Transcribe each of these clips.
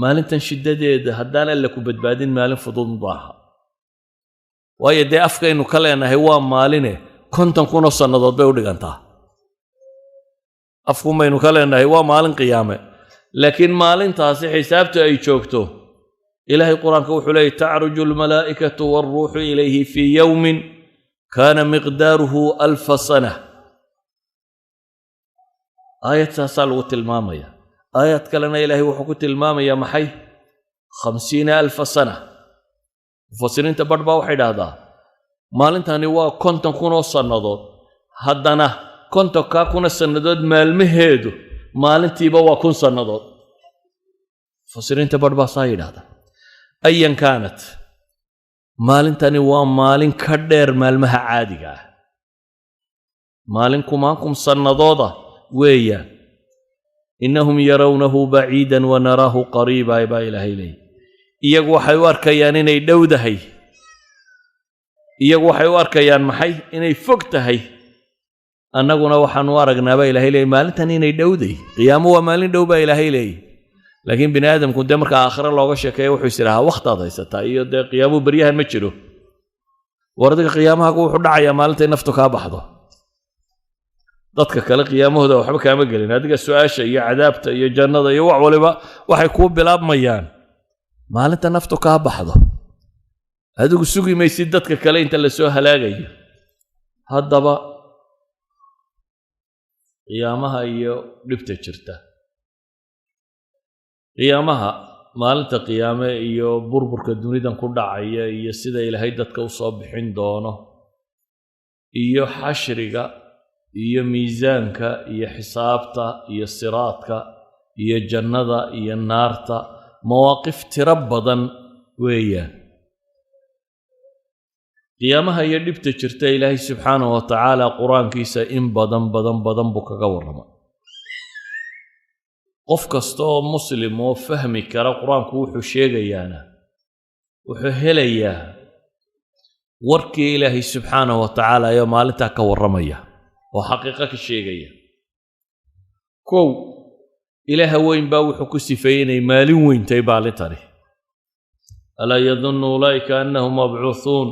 Maalintan shiddadeeda haddaan Alla ku badbaadin, maalin fudud maaha. Waayo dee afkaynu ka leenahay waa maaline, 50,000 oo sannadood bay u dhigantaa. Afkuun baynu ka leenahay waa maalin qiyaame, laakiin maalintaasi xisaabtu ay joogto, Ilaahay Qur-aanka wuxuu leeyay: تعرج الملائكة والروح إليه في يوم كان مقداره ألف سنة. Aayad saasaa lagu tilmaamaya. Aayad kalena Ilaahay wuxuu ku tilmaamayaa maxay? 50,000 سنة. Mufasiriinta barh baa waxay idhaahdaa maalintani waa 50,000 oo sannadood. Haddana 50-kaa kuna sannadood maalmaheedu maalintiiba waa 1000 sannadood. Mufasiriinta barh baa saa yidhahda. أيا كانت, maalintani waa maalin ka dheer maalmaha caadiga ah, maalin kumaankum sannadooda weeyaan. إنهم يرونه بعيدا ونراه قريبا baa Ilaahay leeyay. Iyagu waxay u arkayaan inay dhowdahay, iyagu waxay u arkayaan maxay? Inay fog tahay. Annaguna waxaanu u aragnaa baa Ilahay leeyay maalintan inay dhowday. Qiyaamo waa maalin dhow baa Ilaahay leeyay. Laakiin bini aadamku dee marka aakhire looga sheekeeya wuxuu is idhahaa wakhtaad haysataa iyo dee qiyaamuhu beryahan ma jiro. War adiga qiyaamahagu wuxuu dhacayaa maalintay naftu kaa baxdo. Dadka kale qiyaamahooda waxba kaama gelin. Adiga su-aasha iyo cadaabta iyo jannada iyo wax waliba waxay kuu bilaabmayaan maalinta naftu kaa baxdo. Adigu sugi maysid dadka kale inta lasoo halaagayo. Haddaba qiyaamaha iyo dhibta jirta, qiyaamaha, maalinta qiyaame iyo burburka dunidan ku dhacaya iyo sida Ilaahay dadka u soo bixin doono iyo xashriga iyo miisaanka iyo xisaabta iyo siraadka iyo jannada iyo naarta, mawaaqif tiro badan weeyaan. Qiyaamaha iyo dhibta jirta Ilaahay subxaanahu wa tacaala Qur-aankiisa in badan badan badan buu kaga warrama. Qof kasta oo Muslim oo fahmi kara Qur-aanku wuxuu sheegayaana wuxuu helayaa warkii Ilaahay subxaanahu wa tacaala ayoo maalintaa ka warramaya oo xaqiiqo ka sheegaya. Kow, Ilaaha weyn baa wuxuu ku sifeeyey inay maalin weyn tahay maalintani. ألا يظن أولئك أنهم مبعوثون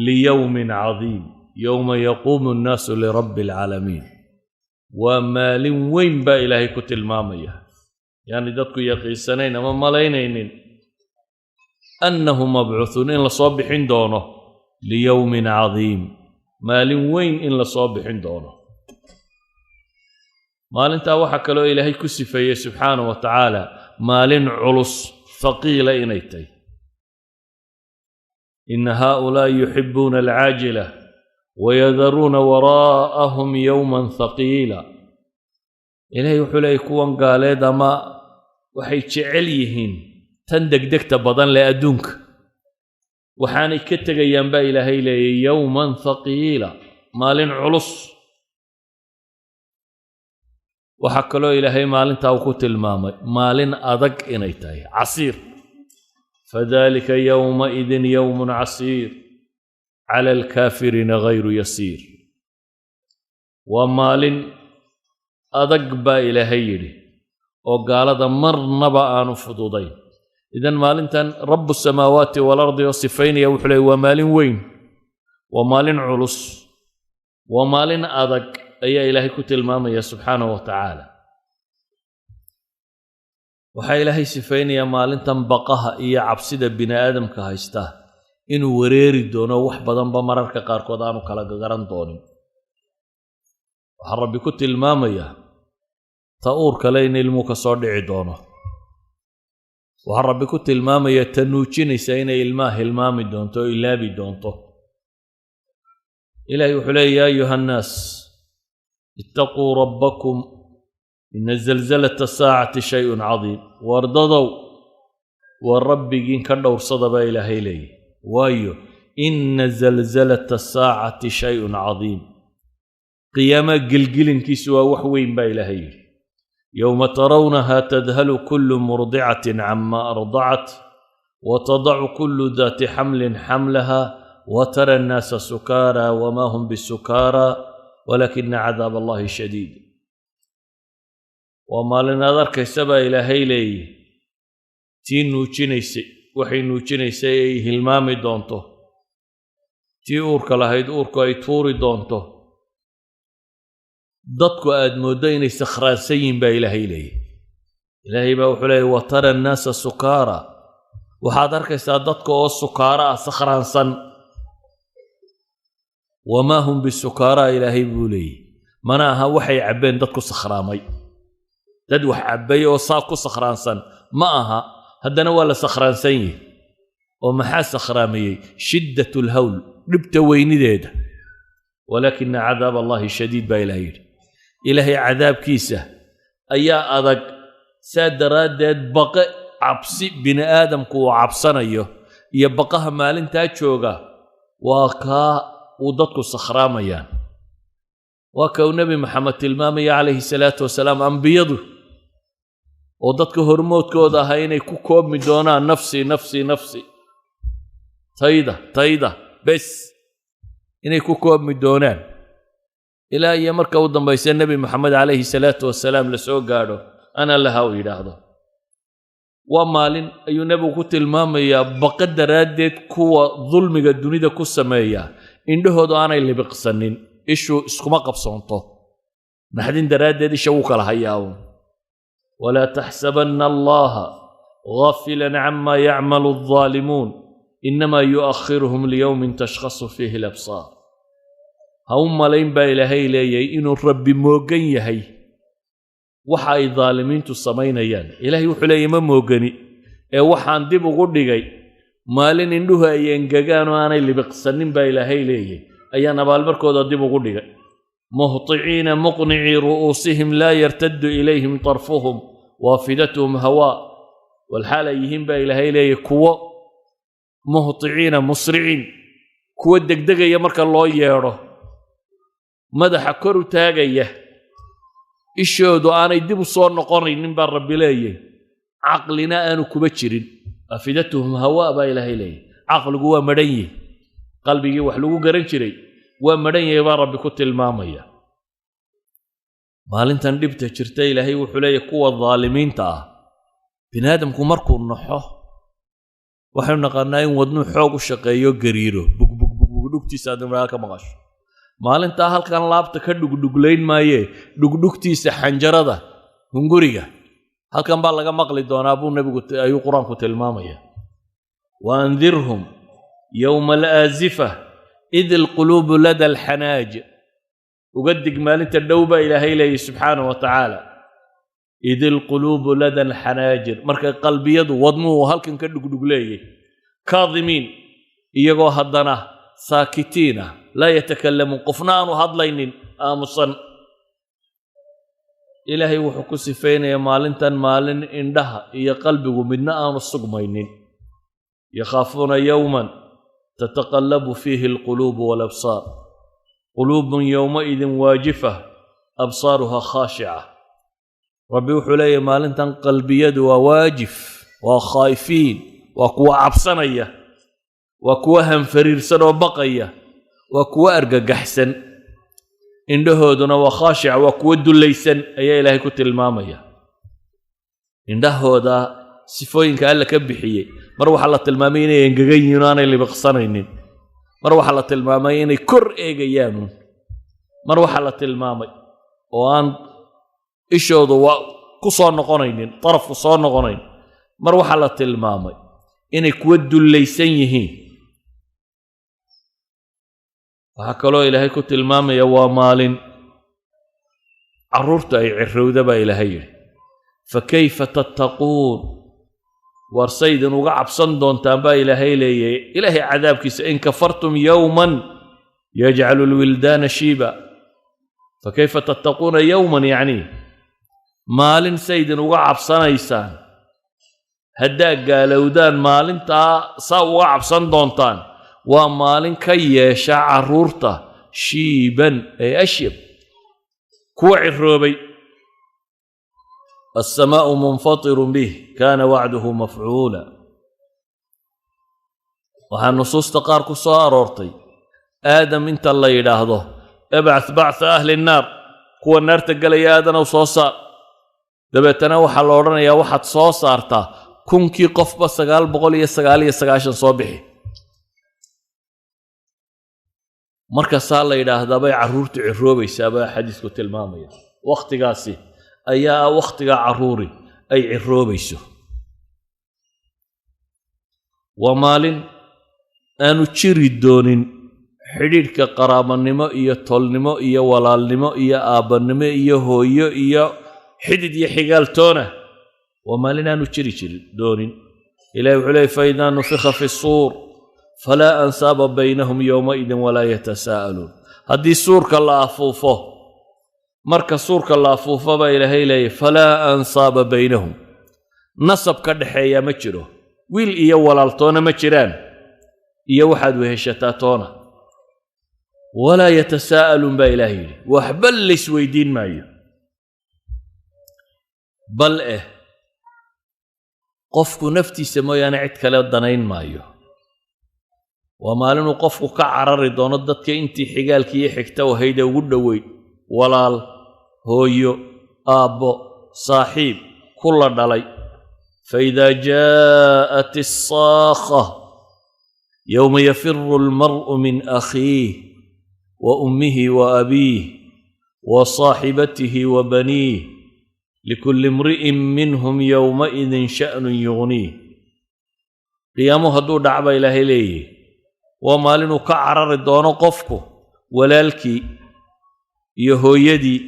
ليوم عظيم يوم يقوم الناس لرب العالمين. Waa maalin weyn baa Ilaahay ku tilmaamaya, yaani dadku yaqiinsanayn ama malaynaynin أنهم مبعوثون, in lasoo bixin doono, ليوم عظيم, maalin weyn in lasoo bixin doono. Maalintaa waxaa kaloo Ilaahay ku sifeeyey subxaanahu wa tacaala maalin culus, thaqiila inay tahay. إن هؤلاء يحبون العاجلة ويذرون وراءهم يوما ثقيلا. Ilaahay wuxuu leeyay kuwan gaaleed ama waxay jecel yihiin tan degdegta badan leh adduunka, waxaanay ka tegayaan baa Ilaahay leeyay يوما ثقيلا, maalin culus. Waxaa kaloo Ilaahay maalintaa uu ku tilmaamay maalin adag inay tahay, عسير. فذلك يومئذ يوم عسير على الكافرين غير يسير. Waa maalin adag baa Ilaahay yidhi oo gaalada marnaba aanu fududayn. Idan maalintan رب السماوات والأرض oo sifaynaya wuxuu leey waa maalin weyn, waa maalin culus, waa maalin adag ayaa Ilaahay ku tilmaamaya subxaanahu wa tacaala. Waxaa Ilaahay sifaynayaa maalintan baqaha iyo cabsida bini aadamka haysta inuu wareeri doono, wax badanba mararka qaarkood aanu kala garan doonin. Waxaa Rabbi ku tilmaamayaa ta uur kale in ilmuu ka soo dhici doono. Waxaa Rabbi ku tilmaamayaa ta nuujinaysa inay ilmaha hilmaami doonto oo ilaabi doonto. Ilahay wuxuu leeya: يا أيها الناس اتقوا ربكم إن زلزلة الساعة شيء عظيم. Wardadow, waa Rabbigiin ka dhowrsada baa Ilaahay leeyahy, waayo إن زلزلة الساعة شيء عظيم, qiyaama gelgelinkiisu waa wax weyn baa Ilaahay yidhi. يوم ترونها تذهل كل مرضعة عما أرضعت وتضع كل ذات حمل حملها وترى الناس سكارى وما هم بسكارى ولكن عذاب الله شديد. Waa maalin aad arkaysa baa Ilaahay leeyihi. Tii nuujinaysay waxay nuujinaysay ay hilmaami doonto, tii uurka lahayd uurku ay tuuri doonto, dadku aad mooddo inay sakhraansan yihiin baa Ilaahay leeyahy. Ilaahay baa wuxuu leeyahy: وترى الناس سكارى. Waxaad arkaysaa dadka oo sukaaro ah, sakhraansan. وما هم بسكارى, Ilaahay buu leeyahy, mana aha waxay cabbeen dadku sakhraamay. Dad wax cabbay oo saa ku sakhraansan ma aha, haddana waa la sakhraansan yihi. Oo maxaa sakhraamayey? شدة الهول, dhibta weynideeda. ولكن عذاب الله شديد baa Ilahay yidhi. Ilaahay cadaabkiisa ayaa adag. Saa daraaddeed baqe, cabsi bini aadamku uu cabsanayo iyo baqaha maalintaa jooga waa kaa uu dadku sakhraamayaan. Waa ka uu Nebi Maxamed tilmaamaya calayhi salaatu wasalaam, ambiyadu oo dadka hormoodkooda ahaa inay ku koobmi doonaan نفسي نفسي نفسي, tayda tayda bes inay ku koobmi doonaan, ilaa iyo marka u dambaysa Nebi Maxamed calayhi salaatu wasalaam la soo gaadho, أنا لها uu yidhaahdo. Waa maalin ayuu nebigu ku tilmaamayaa baqa daraaddeed kuwa dulmiga dunida ku sameeya indhahoodu aanay libiqsanin, ishu iskuma qabsoonto, naxdin daraaddeed isha wuu kala hayaa uun. ولا تحسبن الله غافلا عما يعمل الظالمون إنما يؤخرهم ليوم تشخص فيه الأبصار. Ha u malayn baa Ilaahay leeyahay inuu Rabbi moogan yahay waxa ay daalimiintu samaynayaan. Ilaahay wuxuu leeyahy: ma moogani, ee waxaan dib ugu dhigay maalin indhuhu ay engegaan oo aanay libiqsanin baa Ilaahay leeyahy, ayaan abaalmarkooda dib ugu dhigay. مهطعين مقنعي رؤوسهم لا يرتد إليهم طرفهم وأفئدتهم هواء. Walxaal ay yihiin baa Ilaahay leeyahy kuwo مهطعين مسرعين, kuwo degdegaya marka loo yeedho, madaxa kor u taagaya, ishoodu aanay dib u soo noqonaynin baa Rabbi leeyahy, caqlina aanu kuba jirin. أفئدتهم هواء baa Ilaahay leeyahy. Caqligu waa madhan yihi, qalbigii wax lagu garan jiray waa madhan yahay baa Rabbi ku tilmaamaya. Maalintan dhibta jirta, Ilaahay wuxuu leeyahy kuwa daalimiinta ah. Bini aadamku markuu naxo, waxaynu naqaanaa in wadnuu xoog u shaqeeyo, gariiro, bugbugbug, dhugtiisa aad markaa ka maqasho. Maalintaa halkan laabta ka dhugdhuglayn maayee, dhugdhugtiisa xanjarada hunguriga halkan baa laga maqli doonaa buu nebigu ayuu Qur-aanku tilmaamaya. وأنذرهم يوم الآزفة إذ القلوب لدى الحناجر. Uga dig maalinta dhow baa Ilaahay leeyahy subxaana wa tacaala. إذ القلوب لدى الحناجر, markay qalbiyadu, wadnuhu halkan ka dhugdhug leeyay. كاظمين, iyagoo haddana ساكتين ah, لا يتكلمون, qofna aanu hadlaynin, aamusan. Ilaahay wuxuu ku sifaynayaa maalintan maalin indhaha iyo qalbigu midna aanu sugmaynin. يخافون يوما تتقلب فيه القلوب والأبصار قلوب يومئذ واجفة أبصارها خاشعة. Rabbi wuxuu leeyahy maalintan qalbiyadu waa واجف, waa خائفين, waa kuwa cabsanaya, waa kuwa hanfariirsan oo baqaya, waa kuwa argagaxsan, indhahooduna waa خاشعة, waa kuwo dullaysan ayaa Ilaahay ku tilmaamaya. Indhahooda sifooyinka Alla ka bixiyey, mar waxaa la tilmaamay inay engegan yihiin oo aanay libiqsanaynin, mar waxaa la tilmaamay inay kor eegayaanuun, mar waxaa la tilmaamay oo aan ishoodu waa ku soo noqonaynin, darafku soo noqonayn, mar waxaa la tilmaamay inay kuwa dullaysan yihiin. Waxaa kaloo Ilaahay ku tilmaamaya waa maalin carruurta ay cirowda baa Ilaahay yidhi. فكيف تتقون, waar saydin uga cabsan doontaan baa Ilaahay leeyahay Ilaahay cadaabkiisa, إن كفرتم يوما يجعل الولدان شيبا. فكيف تتقون يوما, yacni maalin saydin uga cabsanaysaan haddaa gaalowdaan, maalintaa saa uga cabsan doontaan, waa maalin ka yeesha carruurta شيبا ay أشيب, kuwa ciroobay. السماء منفطر به كان وعده مفعولا. Waxaa nusuusta qaar ku soo aroortay Aadam inta la yidhaahdo: ابعث بعث أهل النار, kuwa naarta gelaya Aadanow soo saar. Dabeetana waxaa la odhanayaa: waxaad soo saartaa 1000 Kunkii qofba 999 soo bixi. Markaasaa la yidhaahdaa bay carruurtu ciroobaysaa baa xadiisku tilmaamaya. Wakhtigaasi ayaa wakhtiga carruuri ay ciroobayso. Waa maalin aanu jiri doonin xidhiidhka qaraabanimo iyo tolnimo iyo walaalnimo iyo aabbannimo iyo hooyo iyo xidid iyo xigaaltoona. Waa maalin aanu jiri doonin. Ilahi wuxuu leeyay faidaa nufikha fi suur falaa ansaaba baynahum yowmaidin walaa yatasaa'aluun. Haddii suurka la afuufo, marka suurka la afuufo baa Ilaahay leeyay falaa ansaaba baynahum, nasab ka dhexeeya ma jiro, wiil iyo walaaltoona ma jiraan, iyo waxaad weheshataa toona. Walaa yatasaa'aluun baa Ilaahay yidhi, waxba laysweydiin maayo. Bal qofku naftiisa mooyaane cid kale danayn maayo. Waa maalinuu qofku ka carari doono dadka intii xigaalkii iyo xigta ahayd ee ugu dhoweyd, walaal, hooyo, aabbo, saaxiib, kula dhalay. Faidaa jaa'at assaakha yowma yafiru almar'u min akhiih wa ummihi wa abiih wa saaxibatihi wa baniih likulli imri'in minhum yowmaidin sha'nun yugniih. Qiyaamuhu hadduu dhacba Ilaahay leeyihi waa maalinuu ka carari doono qofku walaalkii iyo hooyadii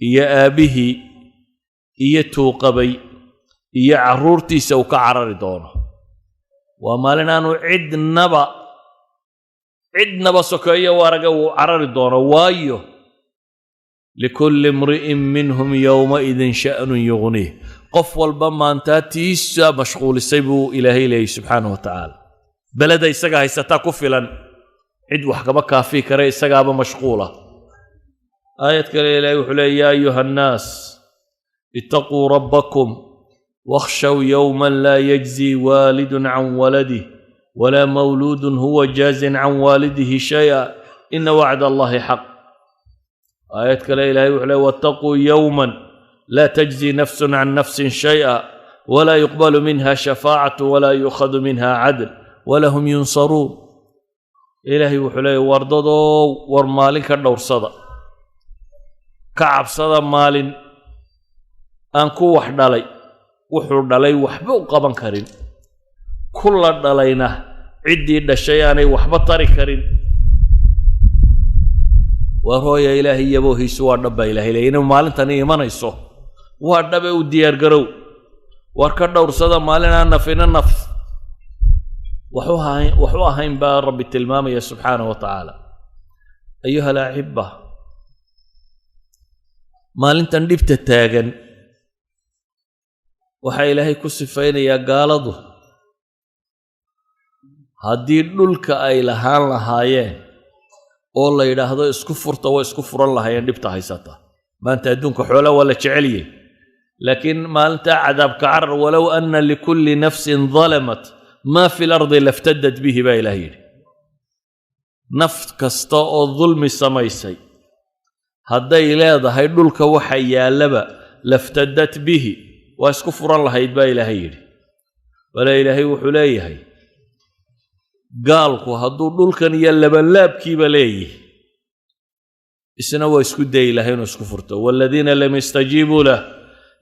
iyo aabbihii iyo tuuqabay iyo carruurtiisa uu ka carari doono. Waa maalin aanu cidnaba sokeeyo waraga uu carari doono. Waayo likulli imri'in minhum yowmaidin sha'nun yugniih. Qof walba maantaa tiisa mashquulisay buu Ilaahay leeyay subxaanahu wa tacaala. Beleda isaga haysataa ku filan, cid wax kama kaafii kara, isagaaba mashquula. Aayad kale Ilaahay wuxuu leeyay yaa ayuha annaas ittaquu rabbakum wakhshaw yowman laa yajzii waalidun can waladih walaa mawluudun huwa jaazin can waalidihi shaya ina wacda allahi xaq. Aayad kale Ilaahay wuxuu leeyay wattaquu yowman laa tajzii nafsun can nafsin shaya walaa yuqbalu minha shafaacatu walaa yu'khadu minha cadl walahum yunsaruun. Ilaahay wuxuu leeyay wardadow, war maalin ka dhowrsada, ka cabsada maalin aan ku wax dhalay wuxuu dhalay waxba u qaban karin, kula dhalayna ciddii dhashay aanay waxba tari karin. Waar hooya, Ilaahay yaboohiisu waa dhab baa Ilahay leeyay, inuu maalintani imanayso waa dhabe, u diyaargarow. Waar ka dhowrsada maalin aan nafina naf wax u ahayn baa Rabbi tilmaamaya subxaanahu wa tacaala. Ayuha alaxibba, maalintan dhibta taagan waxaa Ilaahay ku sifaynayaa gaaladu haddii dhulka ay lahaan lahaayeen oo la yidhaahdo isku furta, waa isku furan lahaayeen dhibta haysata. Maanta adduunka xoola waa la jeceliyey, laakiin maalintaa cadaabka carar, walow anna likulli nafsin dalamat maa fi lardi laftaddat bihi baa Ilaah yidhi. Naf kasta oo dulmi samaysay hadday leedahay dhulka waxa yaallaba laftaddat bihi, waa isku furan lahayd baa Ilaahay yidhi. Bale Ilaahay wuxuu leeyahay gaalku hadduu dhulkan iyo labanlaabkiiba leeyihi isna waa isku dayi lahay inuu isku furto. Waaladiina lam yastajiibuu lah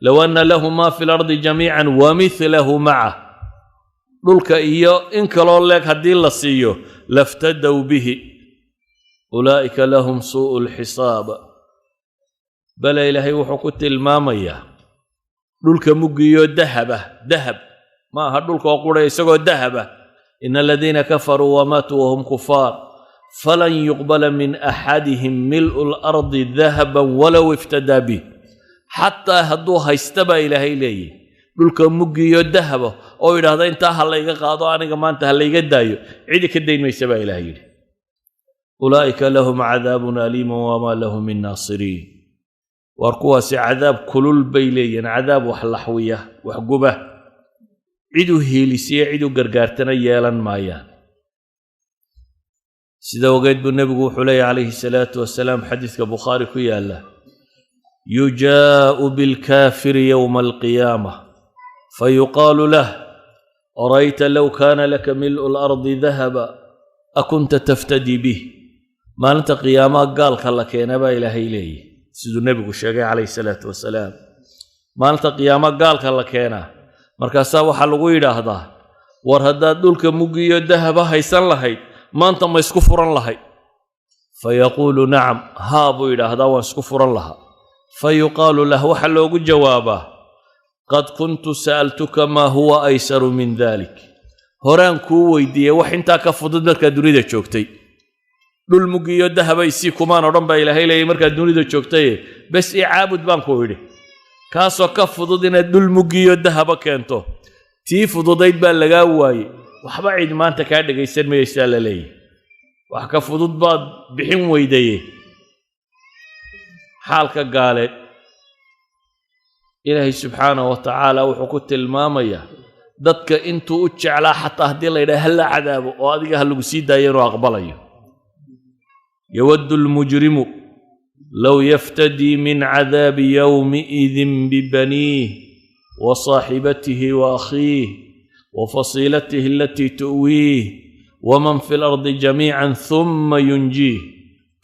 low anna lahum maa fi lardi jamiican wa mithlahu macah, dhulka iyo in kaloo leeg haddii la siiyo laftadaw bihi ulaa'ika lahum suu'u lxisaab. Bale Ilaahay wuxuu ku tilmaamayaa dhulka muggiyo dahaba, dahab ma aha dhulka oo qura, isagoo dahaba. Ina aladiina kafaruu wamaatuu wahum kufaar falan yuqbala min axadihim mil'u lardi dahaban walow iftadaa bih. Xataa hadduu haysta baa Ilaahay leeyahy dhulka muggiyo dahaba oo yidhaahda intaa ha layga qaado aniga maanta ha layga daayo, cidi ka dayn maysa baa Ilahay yidhi. Ulaa'ika lahum cadaabun aliimun wamaa lahum min naasiriin. Waar kuwaasi cadaab kulul bay leeyihiin, cadaab wax laxwiya, wax guba, cid u hiilisiya cid u gargaartana yeelan maayaan. Sida ogeed buu nebigu wuxuu leeyahy calayhi salaatu wasalaam xadiiska Bukhaari ku yaalla, yujaa'u bilkaafiri yowma alqiyaama Fayuqaalu lah: arayta low kaana laka mil'u alardi dahaba, akunta taftadii bih? Maalinta qiyaamaha gaalka la keena baa Ilaahay leeyahy, siduu Nebigu sheegay calayhi salaatu wasalaam. Maalinta qiyaamaha gaalka la keenaa, markaasaa waxaa lagu yidhaahdaa: "War haddaad dhulka mugiyo dahaba haysan lahayd, maanta ma isku furan lahayd?" Fayaquulu: "Nacam." "Haa," buu yidhaahdaa, "waan isku furan lahaa." Fayuqaalu lah, waxaa loogu jawaabaa: "Qad kuntu sa'altuka maa huwa aysaru min dalik. Horaan kuu weydiiyey wax intaa ka fudud markaad dunida joogtay. Dhul mugiyo dahabaysii kumaan odhan," baa Ilaahay leeyay, "markaad dunida joogtaye bes i caabud baan ku idhi, kaasoo ka fudud inaad dhul mugiyo dahaba keento. Tii fududayd baa lagaa waayey. Waxba cid maanta kaa dhegaysan mayaysaa," la leeyahy. "Wax ka fudud baad bixin weydaye." Xaalka gaaleed Ilaahay subxaanahu wa tacaala wuxuu ku tilmaamayaa dadka intuu u jeclaa, xataa haddii la yidhaha hala cadaabo oo adiga ha lagu sii daayo, inuu aqbalayo. Yawaddu almujrimu low yaftadii min cadaabi yowmiidin bibaniih wa saaxibatihi wa akhiih wa fasiilatihi alatii tu'wiih waman fi alardi jamiican thumma yunjiih,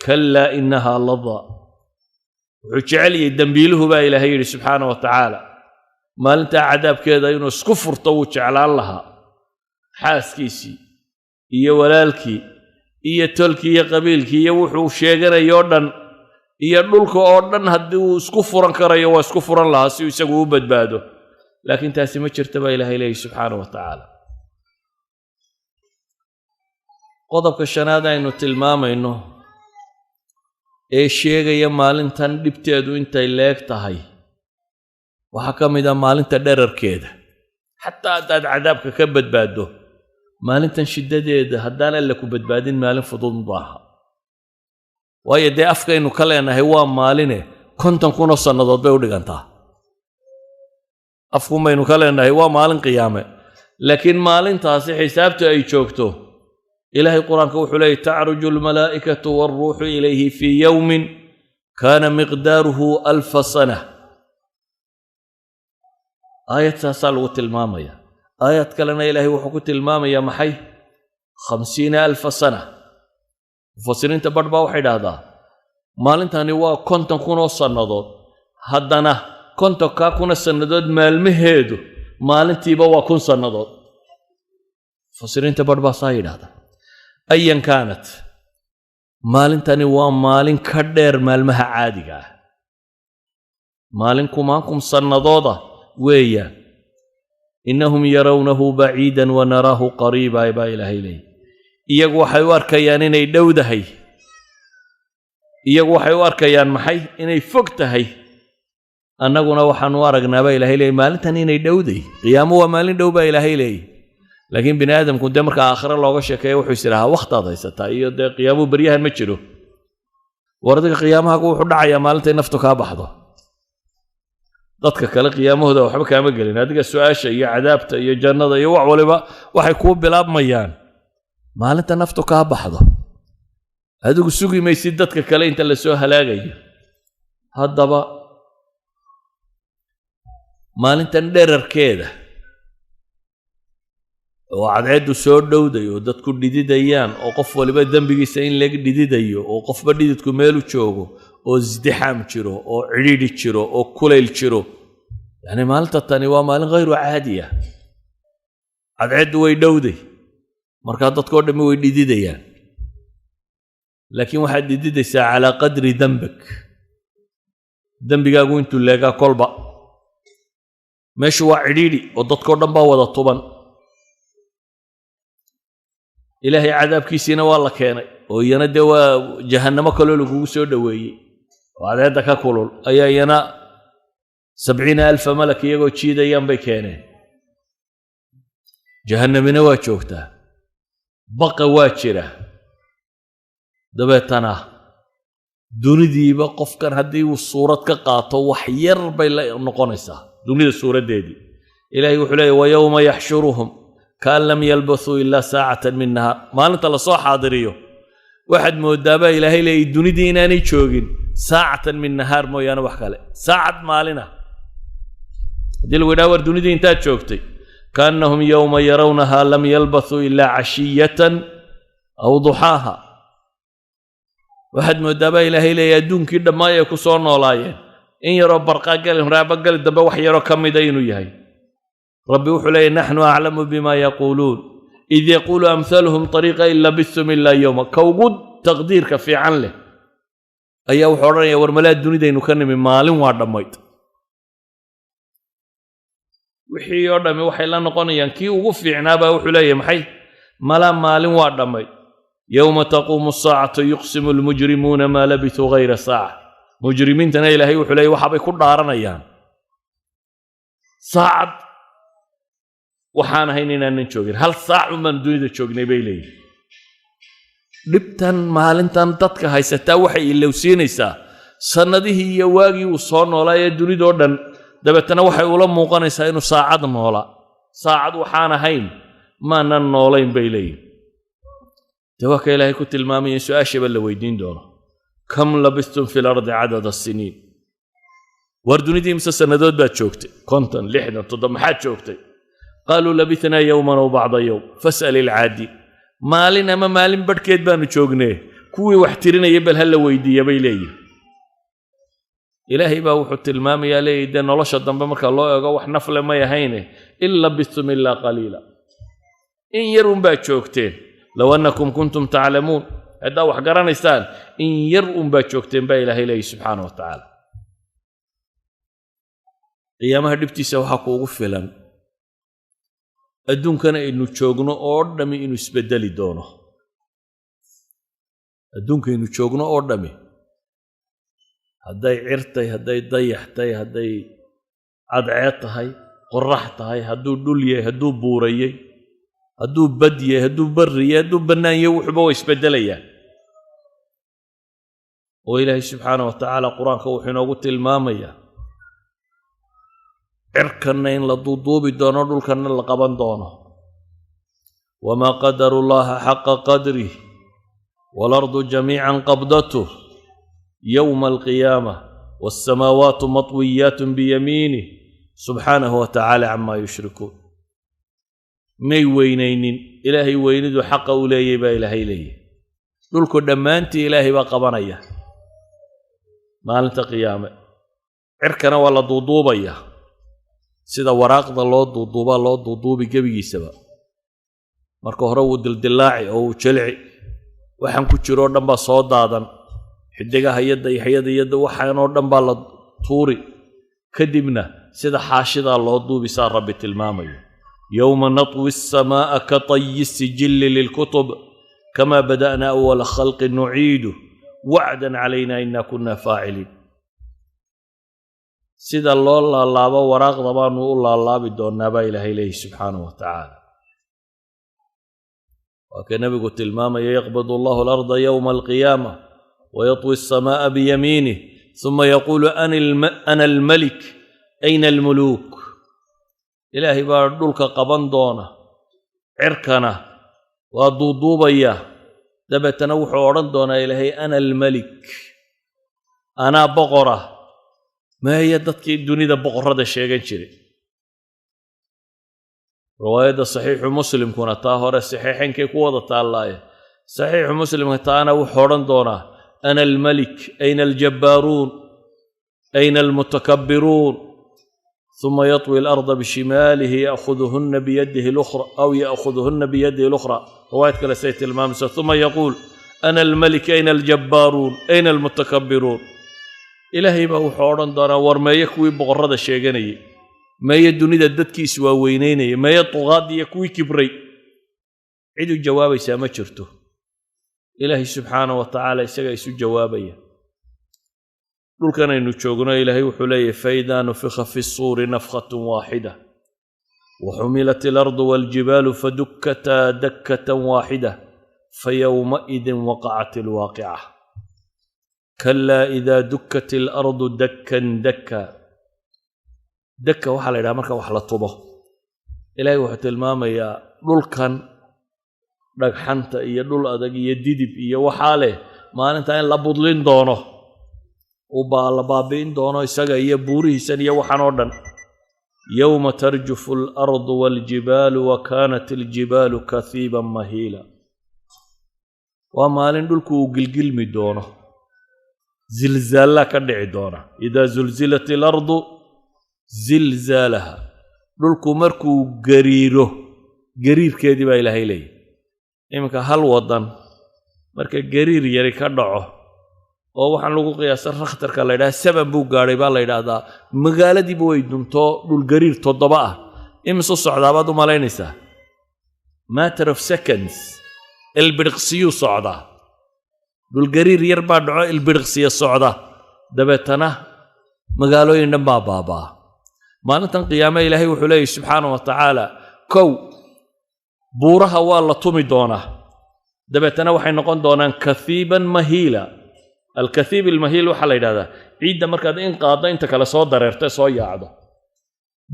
kallaa innahaa ladaa. Wuxuu jecel yahay dembiiluhu, baa Ilaahay yidhi subxaana wa tacaala, maalintaa cadaabkeeda inuu isku furto wuu jeclaan lahaa, xaaskiisii iyo walaalkii iyo tolkii iyo qabiilkii iyo wuxuu sheeganayo o dhan iyo dhulka oo dhan. Haddii uu isku furan karayo, waa isku furan lahaa si uu isagu u badbaado. Laakiin taasi ma jirta, baa Ilaahay leeyahy subxaana wa tacaala. Qodobka shanaad aynu tilmaamayno ee sheegaya maalintan dhibteedu intay leeg tahay waxaa ka mid ah maalinta dherarkeeda. Xataa haddaad cadaabka ka badbaaddo, maalintan shiddadeeda haddaan Alla ku badbaadin, maalin fudud maaha. Waayo dee afkaynu ka leenahay waa maaline, 50,000 sannadood bay u dhigantaa. Afkun baynu ka leenahay waa maalin qiyaame, laakiin maalintaasi xisaabtu ay joogto, Ilaahay Qur-aanka wuxuu leeyay: tacruju almalaa'ikatu waalruuxu ilayhi fii yowmin kaana miqdaaruhu alfa sana. Aayad saasaa lagu tilmaamaya. Aayad kalena Ilaahay wuxuu ku tilmaamayaa maxay? 50,000 sana. Mufasiriinta barh baa waxay idhaahdaa maalintani waa 50,000 sannadood. Haddana 50,000 sannadood maalmaheedu maalintiiba waa 1000 sannadood. Mufasiriinta barh baa saa yidhahda. Ayan kaanat, maalintani waa maalin ka dheer maalmaha caadiga ah, maalin kumaankum sannadooda weeyaan. Innahum yarawnahu baciidan wa naraahu qariiba, baa Ilaahay leeyahy. Iyagu waxay u arkayaan inay dhowdahay, iyagu waxay u arkayaan maxay? Inay fog tahay. Annaguna waxaanu u aragnaa, baa Ilahay leeyay, maalintan inay dhowday. Qiyaamo waa maalin dhow, baa Ilaahay leeyay. Laakiin bini aadamku dee marka aakhire looga sheekeeya wuxuu is idhahaa wakhtaad haysataa iyo dee qiyaamuhu beryahan ma jiro. War adiga qiyaamahagu wuxuu dhacayaa maalintay naftu kaa baxdo. Dadka kale qiyaamahooda waxba kaama gelin. Adiga su-aasha iyo cadaabta iyo jannada iyo wax waliba waxay kuu bilaabmayaan maalinta naftu kaa baxdo. Adigu sugi maysid dadka kale inta lasoo halaagayo. Haddaba maalintan dherarkeeda oo cadceeddu soo dhowday oo dadku dhididayaan oo qof waliba dembigiisa in laga dhididayo oo qofba dhididku meelu joogo oo isdixaam jiro oo cidhiidhi jiro oo kulayl jiro, yacni maalinta tani waa maalin khayru caadi ah. Cadceeddu way dhowday, markaa dadkoo dhammi way dhididayaan, laakiin waxaad dhididaysaa calaa qadri dembak, dembigaagu intuu leegaa kolba. Meeshu waa cidhiidhi oo dadkoo dhan baa wada tuban. Ilaahay cadaabkiisiina waa la keenay oo iyana dee waa jahannamo kaloo lagugu soo dhoweeyey oo cadceedda ka kulul ayaa iyana 70,000 malak iyagoo jiidayaan bay keeneen. Jahannamina waa joogtaa, baqa waa jira. Dabeetana dunidiiba qofkan haddii uu suurad ka qaato, wax yar bay la noqonaysaa dunida suuraddeedii. Ilaahay wuxuu leeyahy: wa yowma yaxshuruhum kaan lam yalbathuu ilaa saacatan min nahaar. Maalinta lasoo xaadiriyo waxaad moodaa, baa Ilaahay leeyay, dunidii inaanay joogin saacatan min nahaar mooyaane wax kale, saacad maalina. Haddii lagu yidhaha war dunidii intaad joogtay, kaannahum yowma yarawnahaa lam yalbathuu ilaa cashiyatan aw duxaaha. Waxaad mooddaa baa Ilaahay leeyahy adduunkii dhammaay ay ku soo noolaayeen in yaroo barqaa gali horaaba gali dambe wax yaroo ka mida inuu yahay. Rabbi wuxuu leeyahy naxnu aclamu bima yaquuluun id yaquulu amhaluhum ariiqa in labistum ilaa yowma. Ka ugu taqdiirka fiican leh ayaa wuxuu odhanaya war malaa dunidaynu ka nimi maalin waa dhammayd. Wixii oo dhammi waxay la noqonayaan kii ugu fiicnaabaa wuxuu leeyahay maxay malaa maalin waa dhammayd. Yowma taquumu asaacatu yuqsimu almujrimuuna maa labithuu hayra saaca. Mujrimiintana Ilaahay wuxuu leeyahy waxaabay ku dhaaranayaan saacad waxaan ahayn inaanan joogin, hal saac unbaan dunida joognay bay leeyihin. Dhibtan maalintan dadka haysataa waxay ilowsiinaysaa sannadihii iyo waagii uu soo noolaa ee dunidoo dhan. Dabeetana waxay ula muuqanaysaa inuu saacad noolaa, saacad waxaan ahayn maanan noolayn bay leeyihin. Dee waa ka Ilaahay ku tilmaamaya in su-aashaba la weydiin doono, kam labistum fi lardi cadada siniin. War dunidii imse sannadood baad joogtay? 50, 60, 70, maxaad joogtay? Qaaluu labithnaa yowman aw bacda yowm fas'al ilcaadi. Maalin ama maalin badhkeed baanu joognee, kuwii wax tirinaya bal ha la weydiiya bay leeyihin. Ilaahay baa wuxuu tilmaamayaa leeyahy dee nolosha dambe marka loo eego wax nafle may ahayne, in labistum ilaa qaliila, in yar unbaad joogteen. Low annakum kuntum taclamuun, haddaa wax garanaysaan in yar unbaad joogteen baa Ilaahay leeyahy subxaana wa tacaala. Qiyaamaha dhibtiisa waxaa kuugu filan adduunkan aynu joogno oo dhammi inuu isbeddeli doono. Adduunkaynu joogno oo dhammi hadday cirtay, hadday dayaxtay, hadday cadceed tahay, qorax tahay, hadduu dhul yahay, hadduu buurayey, hadduu bad yahay, hadduu barri yahay, hadduu bannaan yahay, wuxuba way isbeddelayaan. Oo Ilaahay subxaana wa tacaala qur-aanka wuxuu inoogu tilmaamayaa cirkanna in la duuduubi doono, dhulkanna la qaban doono. Wamaa qadaru llaha xaqa qadrih waalardu jamiican qabdatuh yowma alqiyaamah walsamaawaatu matwiyaatun biyamiinih subxaanahu wa tacaala camaa yushrikuun. May weynaynin Ilaahay weynidu xaqa u leeyay baa Ilaahay leeyahy. Dhulku dhammaantii Ilaahay baa qabanaya maalinta qiyaame, cirkana waa la duuduubaya sida waraaqda loo duuduubaa loo duuduubi gebigiisaba. Marka hore wuu dildillaaci oo wuu jilci, waxaan ku jiroo dhan baa soo daadan, xidigaha iyo dayaxyada iyo waxaanoo dhan baa la tuuri, kadibna sida xaashidaa loo duubisaa Rabbi tilmaamayo. Yowma natwi asamaa'a ka tayi sijilli lilkutub kama bada'na awala khalqin nuciidu wacdan calayna inna kunna faaciliin. Sida loo laalaabo waraaqda baanu u laalaabi doonaa baa Ilaahay leeyahy subxaanahu wa tacaala. Waa ka nebigu tilmaamaya yaqbidu allahu alarda yowma alqiyaama wayatwi asamaa'a biyamiinih uma yaquulu ana almalik ayna almuluuk. Ilaahay baa dhulka qaban doona, cirkana waa duuduubaya, dabeetana wuxuu odhan doonaa Ilaahay ana almalik, anaa boqora. Meeya dadkii dunida boqorrada sheegan jiray? Riwaayadda Saxiixu Muslimkuna taa hore saxiixaynkay ku wada taallaaye, Saxiixu Muslimka taana wuxuu odhan doonaa ana almalik ayna aljabbaaruun ayna almutakabbiruun. ثم يطوي الأرض بشماله يأخذهن بيده الأخرى أو يأخذهن بيده الأخرى. رواية kale say tilmaamaysa ثم يقول أنا الملك أين الجبارون أين المتكبرون. Ilaahay baa wuxuu odhan doonaa war meeye kuwii boqorrada sheeganayay, meeye dunida dadkiis waaweynaynaya, meeye duqaadiya kuwii kibray? Cid u jawaabaysaa ma jirto. Ilaahay subxaana wa tacaala isagaa isu jawaabaya. Dhulkan aynu joogno Ilaahay wuxuu leeyahy faidaa nufikha fi suuri nafkhatun waaxida waxumilat alardu waaljibaalu fadukkataa dakkatan waaxida fayowmaidin waqacat alwaaqica. Kalaa idaa dukkat alardu dakkan dakka. Dakka waxaa la yidhaha marka wax la tubo. Ilaahay wuxuu tilmaamayaa dhulkan dhagxanta iyo dhul adag iyo didib iyo waxaa leh maalintaa in la budlin doono, uu la baabi'in doono isaga iyo buurihiisan iyo waxaan oo dhan. Yowma tarjufu alardu waaljibaalu wa kaanat aljibaalu kathiiban mahiila. Waa maalin dhulku uu gilgilmi doono, zilzaallaa ka dhici doona. Idaa zulzilat alardu zilzaalaha, dhulku markuu gariiro gariirkeedii baa Ilaahay leeyahy. Iminka hal waddan marka gariir yari ka dhaco, oo waxaan lagu qiyaasa Richterka la yidhaha 7 buu gaadhay baa la yidhaahdaa, magaaladiiba way duntoo. Dhul gariir 7 ah imisu socdaa baad u malaynaysaa? Matter of seconds, ilbidhiqsiyuu socdaa. Dhulgariir yar baa dhaco, ilbidhiqsiya socda, dabeetana magaalooyin dhan baa baabaa. Maalintan qiyaame Ilaahay wuxuu leeyahy subxaana wa tacaala, kow, buuraha waa la tumi doonaa, dabeetana waxay noqon doonaan kathiiban mahiila. Alkathiib almahiil waxaa la yidhahdaa ciidda markaad in qaaddo inta kale soo dareerto, soo yaacdo.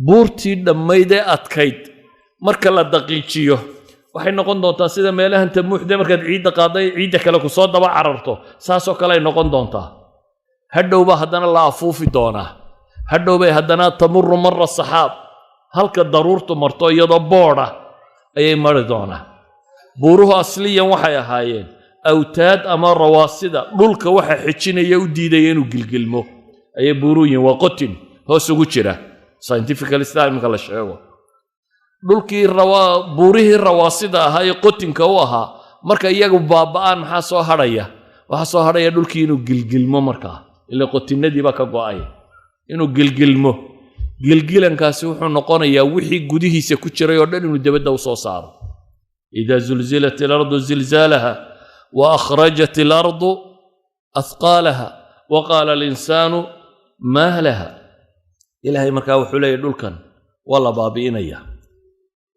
Buurtii dhammayd ee adkayd marka la daqiijiyo waxay noqon doontaa sida meelahan tamuuxde markaad ciidda qaadday ciidda kale ku soo daba cararto, saasoo kale ay noqon doontaa. Hadhowbaa haddana la afuufi doonaa, hadhowbay haddana tamuru mara saxaab, halka daruurtu marto iyadoo boodha ayay mari doonaa. Buuruhu asliyan waxay ahaayeen awtaad ama rawaasida dhulka waxa xejinaya, u diidaya inuu gilgilmo ayay buuruhu yihiin. Waa qotin hoos ugu jira, scientifically sidaa iminka la sheego. Dhulkii buurihii rawaasida ahaa ee qotinka u ahaa marka iyagu baaba'aan, maxaa soo hadhaya? Waxaa soo hadhaya dhulkii inuu gilgilmo markaa, ila qotinadii baa ka go'ay. Inuu gilgilmo, gilgilankaasi wuxuu noqonayaa wixii gudihiisa ku jiray oo dhan inuu debadda u soo saaro. Idaa zulzilat alardu zilzaalaha wa akhrajat alardu ahqaalaha wa qaala alinsaanu maa laha. Ilaahay markaa wuxuu leeyahy dhulkan waa la baabi'inaya.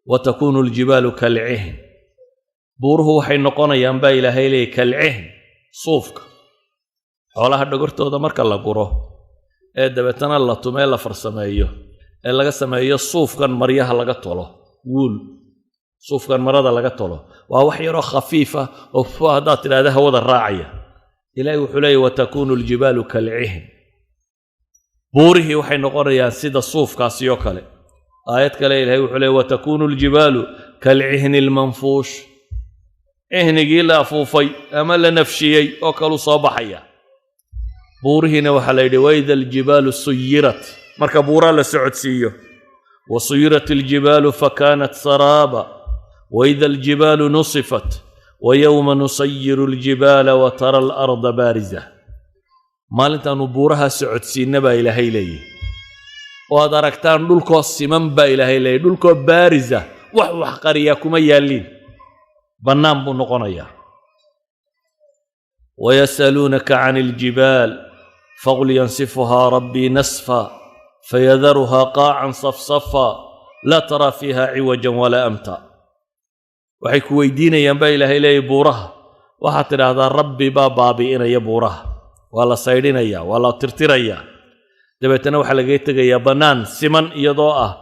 Wa takuunu aljibaalu kalcihn, buuruhu waxay noqonayaan baa Ilaahay leeyahy kalcihn, suufka xoolaha dhogortooda marka la guro ee dabeetana la tumee, la farsameeyo ee laga sameeyo suufkan maryaha laga tolo, wool, suufkan marada laga tolo, waa wax yaroo khafiifa oo fu haddaad tidhahda hawada raacaya. Ilaahay wuxuu leeyahy watakuunu aljibaalu kalcihn, buurihii waxay noqonayaan sida suufkaasi oo kale. Aayad kale Ilahay wuxuu leeyay watakuunu aljibaalu kalcihni almanfuush, cihnigii la afuufay ama la nafshiyey oo kaluu soo baxaya. Buurihiina waxaa la yidhi waida aljibaalu suyirat, marka buuraa la socodsiiyo. Wasuyirat aljibaalu fakanat saraaba waida aljibaalu nusifat wayowma nusayiru aljibaala watara alarda baariza. Maalintaanu buuraha socodsiinna baa Ilaahay leeyahy oo aad aragtaan dhulkoo siman baa Ilaahay leeyahy, dhulkoo baarisa, wax wax qariyaa kuma yaalliin, bannaan buu noqonayaa. Wayas'aluunaka can aljibaal faqul yansifuhaa rabbii nasfa fayadaruhaa qaacan safsafa laa taraa fiiha ciwajan walaa amta. Waxay ku weydiinayaan baa Ilaahay leeyahy buuraha. Waxaad tidhaahdaa Rabbi baa baabi'inaya buuraha, waa la saydhinayaa, waa la tirtirayaa, dabeetana waxaa lagaga tegayaa bannaan siman iyadoo ah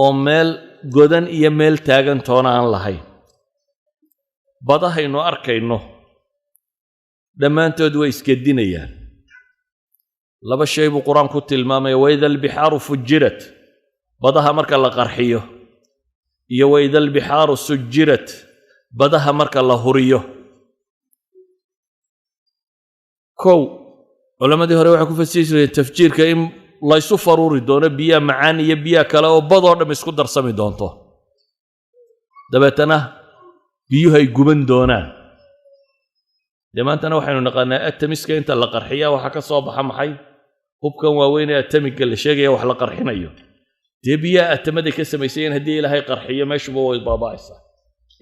oo meel godan iyo meel taagan toona aan lahayn. Badahaynu arkayno dhammaantood way isgedinayaan. Laba shay buu Qur-aanku tilmaamaya: waida albixaaru fujirat, badaha marka la qarxiyo, iyo waida albixaaru sujirat, badaha marka la huriyo. Kow, culammadii hore waxay ku fasiri jireen tafjiirka in laysu faruuri doono biyaha macaan iyo biyaha kale oo badoo dham isku darsami doonto, dabeetana biyuhu ay guban doonaan. Dee maantana waxaynu naqaanaa atomiska inta la qarxiya waxaa ka soo baxa maxay? Hubkan waaweyn ee atomiga la sheegaya wax la qarxinayo, dee biyaha atamaday ka samaysayeen haddii Ilaahay qarxiyo meeshuba way baaba'aysaa.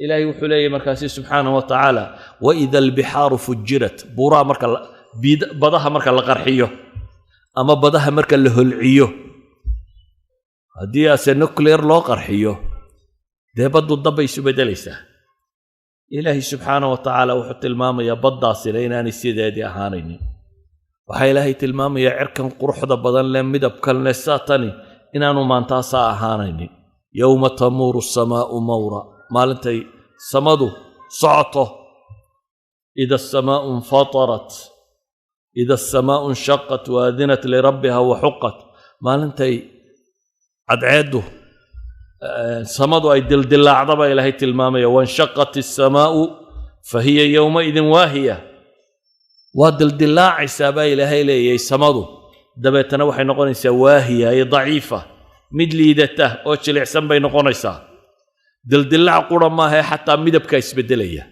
Ilaahay wuxuu leeyahy markaasi subxaana wa tacaala waida albixaaru fujirat, buuraha marka badaha marka la qarxiyo ama badaha marka la holciyo, haddii ase nuclear loo qarxiyo, dee baddu dabbay isu beddelaysaa. Ilaahay subxaana wa tacaala wuxuu tilmaamayaa baddaasina inaanay sideedii ahaanaynin. Waxaa Ilaahay tilmaamayaa cirkan quruxda badan leh, midabkan leh, saatani inaanu maantaasaa ahaanaynin. Yowma tamuuru asamaa'u mawra, maalintay samadu socoto. Ida asamaa'u infatarat, ida asamaa'u inshaqat waadinat lirabbiha wa xuqat, maalintay Cadceeddu, samadu ay dildilaacda baa Ilaahay tilmaamaya. وانشقت السماء فهي يومئذ واهية. Waa dildilaacaysaa baa Ilaahay leeyahay samadu, dabeetana waxay noqonaysaa واهية ay daciifa, mid liidata oo jilicsan bay noqonaysaa. Dildilaac qura maahae, xataa midabkaa isbeddelaya.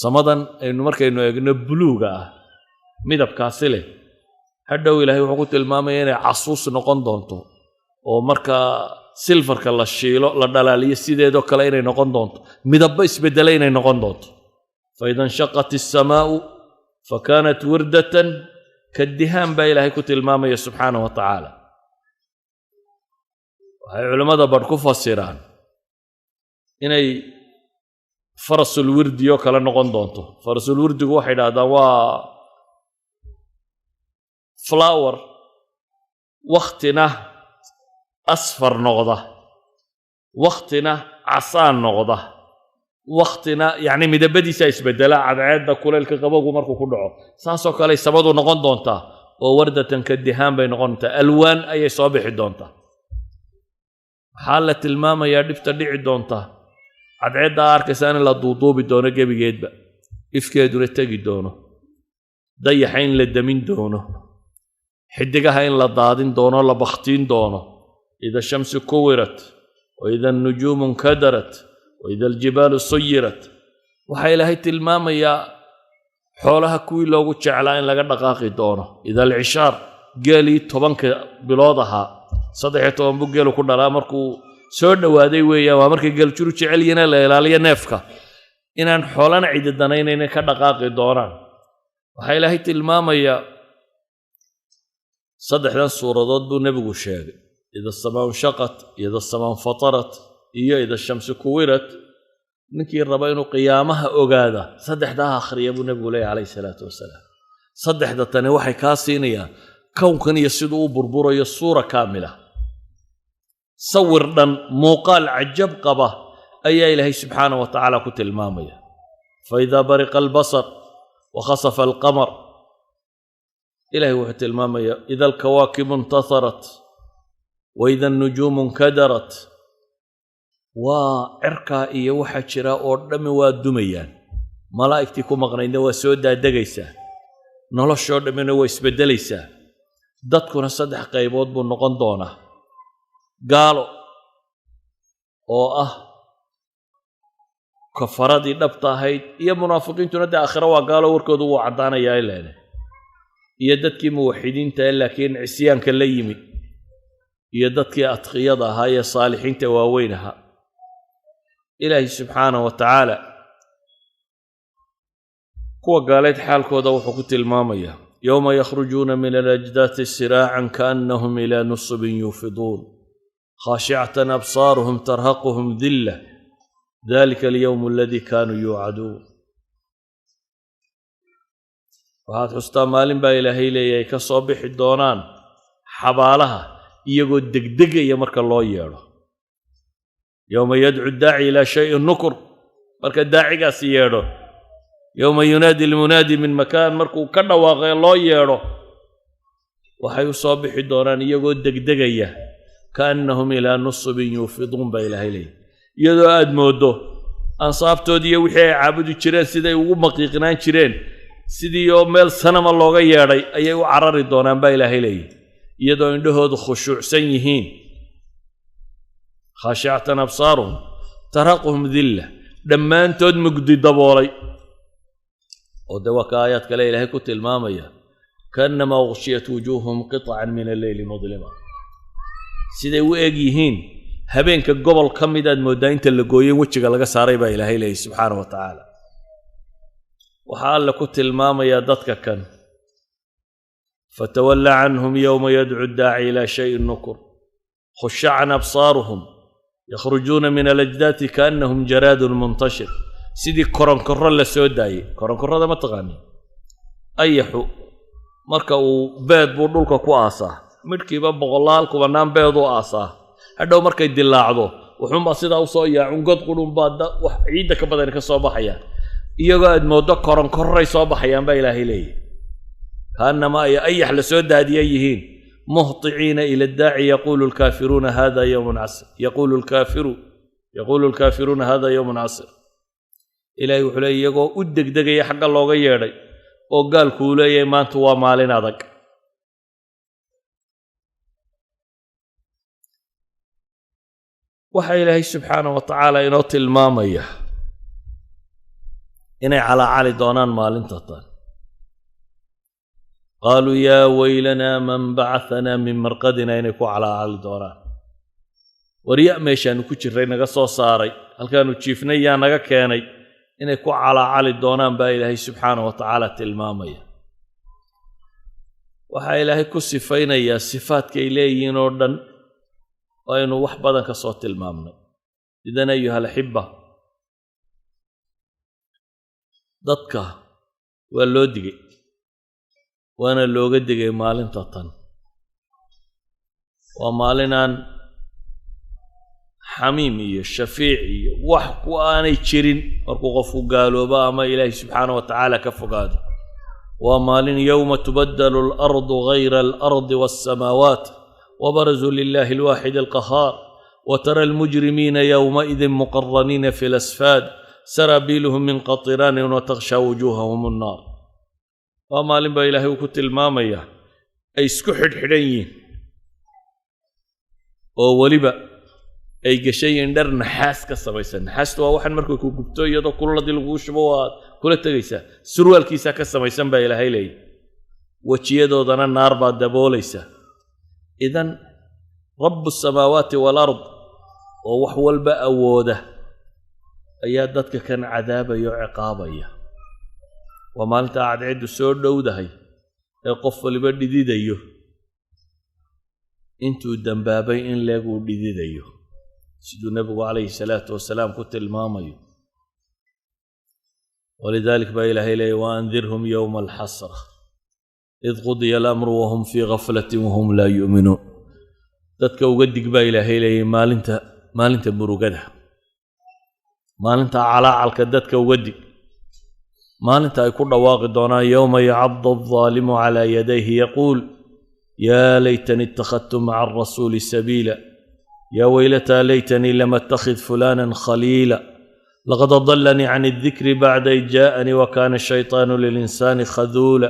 Samadan aynu markaynu eegno buluuga ah, midabkaasi leh, hadhow Ilaahay wuxuu ku tilmaamaya inay casuus noqon doonto, oo markaa silfarka la shiilo, la dhalaaliyo, sideedoo kale inay noqon doonto, midabba isbeddela inay noqon doonto. فإذا انشقت السماء فكانت وردة كالدهان baa Ilaahay ku tilmaamaya subxaanahu wa tacaala. Waxay culimmada badh ku fasiraan inay farasul wirdi oo kale noqon doonto. Farasul wirdigu waxay idhahdaan waa flower wakhtina asfar noqda, wakhtina casaan noqda, wakhtina yacni midabadiisa isbedela, cadceedda, kuleylka, qabowgu markuu ku dhaco. Saasoo kale samadu noqon doontaa oo وردة كالدهان bay noqon doontaa, alwaan ayay soo bixi doontaa. Waxaa la tilmaamayaa dhibta dhici doonta. Cadceedda aa arkaysaa in la duuduubi doono gebigeedba, ifkeeduna tegi doono, dayaxa in la damin doono, xidigaha in la daadin doono, la bakhtiin doono. إذا الشمس كورت وإذا النجوم انكدرت وإذا الجبال سيرت. Waxaa Ilaahay tilmaamayaa xoolaha kuwii loogu jeclaa in laga dhaqaaqi doono. إذا العشار, geelii 10-ka bilood ahaa, 13 buu geelu ku dhalaa, markuu soo dhowaaday weeyaan, waa markay geeljuru jecel yihiin la ilaaliyo neefka, inaan xoolana cidi danaynayna ka dhaqaaqi doonaan. Waxaa Ilaahay tilmaamayaa saddexdan suuradood buu nebigu sheegay: إذا السماء انشقت, إذا السماء انفطرت iyo إذا الشمس كورت. Ninkii raba inuu qiyaamaha ogaada, saddexdaa akhriya buu nebigu leeyahy calayhi salaatu wasalaam. Saddexda tani waxay kaa siinayaan kownkan iyo siduu u burburayo suura kaamila, sawir dhan, muuqaal cajab qaba ayaa Ilaahay subxaana wa tacaala ku tilmaamaya. فإذا برق البصر وخسف القمر. Ilahay wuxuu tilmaamaya إذا الكواكب انتثرت وإذا النجوم انكدرت. Waa cirkaa iyo waxa jira oo dhammi waa dumayaan, malaa'igtii ku maqnaydna waa soo daadegaysaa, noloshoo dhammina waa isbeddelaysaa. Dadkuna saddex qaybood buu noqon doonaa: gaalo oo ah kafaradii dhabta ahayd, iyo munaafiqiintuna dee aakhiro waa gaalo, warkoodu wuu caddaanayaa ileene, iyo dadkii muwaxidiinta ee laakiin cisyaanka la yimid, iyo dadkii adqiyada ahaa ee saalixiinta waaweyn ahaa. Ilaahay subxaanah wa tacaala kuwa gaaleed xaalkooda wuxuu ku tilmaamayaa: يوم يخرجون من الأجداث سراعا كأنهم إلى نصب يوفضون خاشعة أبصارهم ترهقهم ذلة ذلك اليوم الذي كانوا يوعدون. Waxaad xustaa maalin baa Ilaahay leeyahay ka soo bixi doonaan xabaalaha iyagoo degdegaya marka loo yeedho. يوم يدعو الداعي إلى شيء نكر. Marka daacigaasi yeedho, يوم ينادي المناد من مكان, markuu ka dhawaaqay loo yeedho, waxay u soo bixi doonaan iyagoo degdegaya. كأنهم إلى نصب يوفضون baa Ilaahay leeyahy, iyadoo aad mooddo ansaabtoodii iyo wixii ay caabudi jireen siday ugu maqiiqnaan jireen, sidii oo meel sanama looga yeedhay ayay u carari doonaan baa Ilaahay leeyahy, iyadoo indhahoodu khushuucsan yihiin. خاشعة أبصارهم ترهقهم ذلة. Dhammaantood mugdi daboolay, oo de waa ka aayaad kale Ilaahay ku tilmaamaya: كأنما أغشيت وجوههم قطعا من الليل مظلما. Siday u eg yihiin habeenka gobol ka midaad mooddaa inta la gooyey wejiga laga saaray baa Ilaahay leeyahy subxaana wa tacaala. Waxaa Alle ku tilmaamayaa dadka kan: فتول عنهم يوم يدعو الداعي إلى شيء نكر خشعا أبصارهم يخرجون من الأجداث كأنهم جراد منتشر. Sidii koronkorro la soo daayey. Koronkorrada ma taqaani? Ayaxu marka uu beed buu dhulka ku aasaa, midhkiiba boqolaal kubanaan beeduu aasaa. Hadhow markay dilaacdo, wuxuunbaa sidaa usoo yaacun, god qudhunbaa wax ciidda ka badani ka soo baxayaan. Iyagoo aad mooddo koronkorray soo baxayaan baa Ilaahay leeyahy, كأنما ay ayax la soo daadiya yihiin. Muhطiciina ila addaaci, yaquulu alkaafiruuna hada yowmun casir, yaquulu alkaafiruuna hada yowmun casir. Ilaahay wuxuu leeyay iyagoo u degdegaya xagga looga yeedhay oo gaalku uu leeyahay maanta waa maalin adag. Waxaa Ilaahay subxaana wa tacaala inoo tilmaamaya inay calaacali doonaan maalinta tan. Qaaluu yaa weylanaa man bacahanaa min marqadina, inay ku calaacali doonaan. Warya meeshaanu ku jirray naga soo saaray, halkaanu jiifnay yaa naga keenay, inay ku calaacali doonaan baa Ilaahay subxaana wa tacaala tilmaamaya. Waxaa Ilaahay ku sifaynayaa sifaadkay leeyihiin oo dhan aynu wax badan ka soo tilmaamnay. Idan ayuha alaxiba, dadka waa loo digay, waana looga digay maalinta tan. Waa maalinaan xamiim iyo shafiic iyo wax ku aanay jirin markuu qofku gaaloobo ama Ilaahay subxaana wa tacaala ka fogaado. Waa maalin yowma tubaddalu alardu gayra alardi walsamaawaat wabarazuu lilahi alwaaxid alqahaar, watara almujrimiina yowmaidin muqaraniina fi lasfaad saraabiiluhum min qatiraanin watakhshaa wujuuhahum annaar. Waa maalin baa Ilaahay uu ku tilmaamaya ay isku xidhxidhan yihiin oo weliba ay gashayiin dhar naxaas ka samaysan. Naxaastu waa waxan markay ku gubto iyadoo kululadii laguu shubo waad kula tegaysaa, surwaalkiisaa ka samaysan baa Ilaahay leeyahy. Wejiyadoodana naar baa daboolaysa. Idan rabu asamaawaati waalard oo wax walba awooda ayaa dadka kan cadaabaya oo ciqaabaya. Waa maalinta cadceeddu soo dhowdahay ee qof waliba dhididayo, intuu dambaabay in leeguu dhididayo, siduu nebigu calayhi salaatu wasalaam ku tilmaamayo. Walidalik baa Ilaahay leeyay waandirhum yowma alxasra id qudiya alamru wahum fii gaflatin wahum laa yu'minuun. Dadka uga dig baa Ilaahay leeyay maalinta murugada, maalinta calaacalka dadka uga dig, maalinta ay ku dhawaaqi doonaan yowma yacadu aldaalimu calaa yadayhi yaquul yaa laytanii ittakhadtu maca alrasuuli sabiila, yaa weylataa laytanii lam attakhid fulanan khaliila, laqad adallanii can aldikri bacda id jaa'anii wa kaana ashaytaanu lilinsaani khaduula.